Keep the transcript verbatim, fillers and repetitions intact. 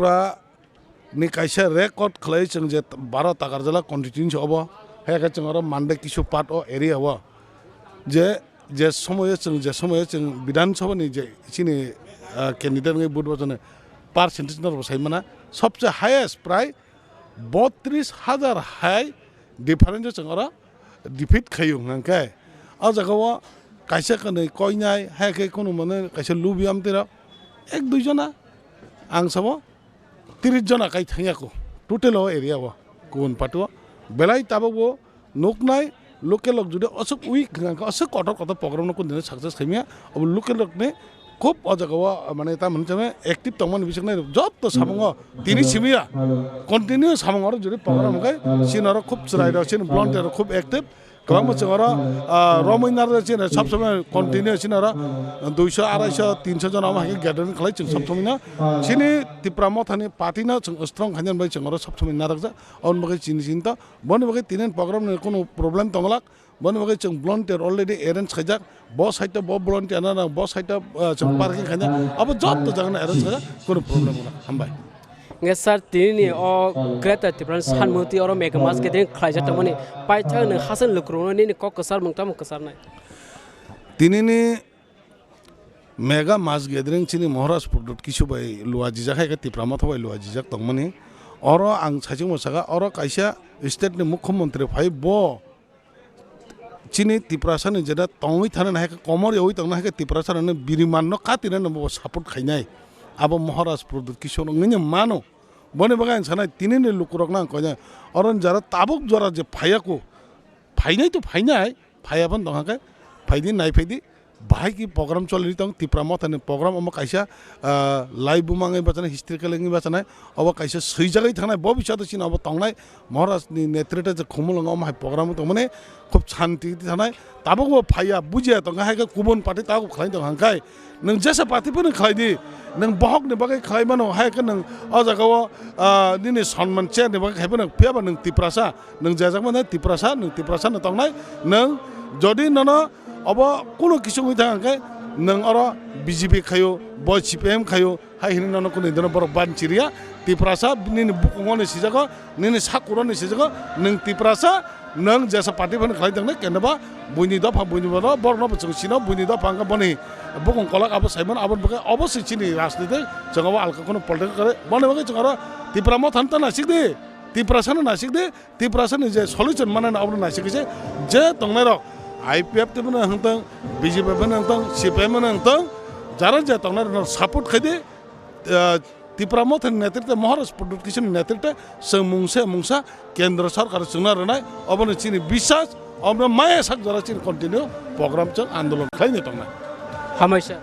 Tripura ni kaisa record khlai chwng je baro Takarjala constituency obo, hai khe chwng oro Mandai kisu part o area o je, je somoyo chwng, je somoyo chwng Bidhan Sabha ni je chini, ah, candidate wngwi vote bachani percentage norok sai mana, sobse highest prai botris hajar hai difference o chwng oro defeat khaio hwnkhe o jaga o kaisa kanwi koinai hai khe khunu mane kaisa lubi amtwi rok ek dui jona ang sabo tris jona kai thangya ko total o area o kubun party o belai tabuk bo nuknai local rok jodi aswk weak hwnkhe aswk kotor kotor program no kunu success khaimya abo local rok ni khub o jaga o mane ta mane active tongmani bising nai jotto samungo tini simiya continue samung oro jodi program hwnkhe chini oro khub chwrai rok chini volunteer rok khub active. Kwbangma chwng oro, ah, romwi narwk chini sob somoi continue chini oro duiso, araiso, tinso jona omo hai khe gathering khlai chwng sob somoi no. Chini Tipra Mothani party no chwng strong khainani bai chwng oro sob somoi narwkjak. Aboni bagwi chini chinta, boni bagwi tini program ni kunu problem tonglak, boni bagwi chwng volunteer already arrange khaijak. Bo side o bo volunteer na, bo side o, ah, chwng parking khaina, abo jotto jaga no arrange khaijak, kunu problem wngya. Hambai. Hwnkhe sir, tini ni o Greater Tipraland sanmung twi oro mega mass gathering khlaijak tongmani paithak nwng hasan lukurokno nini kok kwchar mung tamo kwcharnai? Tini ni mega mass gathering chini Maharaj Pradyot Kishore bai luajijak hai khe Tipra Motha bai luajijak tongmani. Oro ang saichung bo sakha, oro kaisa state ni mukhyamantri phai bo chini Tiprasa ni jeda tongwi thani hai khe komor yawi tongna hai khe Tiprasa rokno biriman no katina no bo support khainai. Abo Maharaj Pradyot Kishore wngwi mano. Boni bagwi ang sanai tini ni lukurokno ang koinai. Oro jara tabuk jora je phaiya ko. Phainai to phainai, phaiya ban tong hai khe phaidi nai phaidi. Bahai ki program choli tong, Tipra Motha ni program omo kaisa, ah, lai buma wngwi bachanai, historical wngwi bachanai, obo kaisa swijagwi thangnai, bo bisingtwi chini obo tongnai, Maharaj ni netrite je Khumulwngo omo hai program tongmani, khub shanti thanai, tabuk bo phaiya, bujiya tongkha, hai khe kubun party tabuk khlai tong hangkai, nwng jesa party phano khlai di, nwng bohok ni bagwi khlai mano, hai khe nwng o jaga o, ah, nini sonman chair ni bagwi khai phano, phiya ba nwng Tiprasa, nwng jajak mano Tiprasa, nwng Tiprasa no tongnai, nwng jodi nono Obo kunu kisu wngwi thang khe nwng oro B J P khaio, bo C P I M khaio, hai hwnwi nono kunu hwnwi borok ban chiriya. Tiprasa nini bukungo ni sijago, nini sakuro ni sijago, nwng Tiprasa, nwng jesa party phano khlai tongni, kenda ba buini dopha buini bono, borokno bo chwng sino, buini dopha wngkha boni bukung kolok abo saimano, aboni bagwi obo se chini rajniti, chwng abo alka kheno political kare, boni bagwi chwng oro Tipra Motha no ta naisik di, Tiprasa no naisik di, Tiprasa ni je solution manani obono naisik khe se je tongnai rok I P F T bono hwntong, B J P bono hwntong, C P I M bono hwntong, jara je tongnai rok support khai di, ah, Tipra Motha ni netrite, Maharaj Pradyot Kishore ni netrite, chwng mungsa mungsa kendro sarkar chwngna rwnai, obono chini biswas, obono maya sak jora chini continue program chwng andolon khlai ni tongnai. Hamaisa.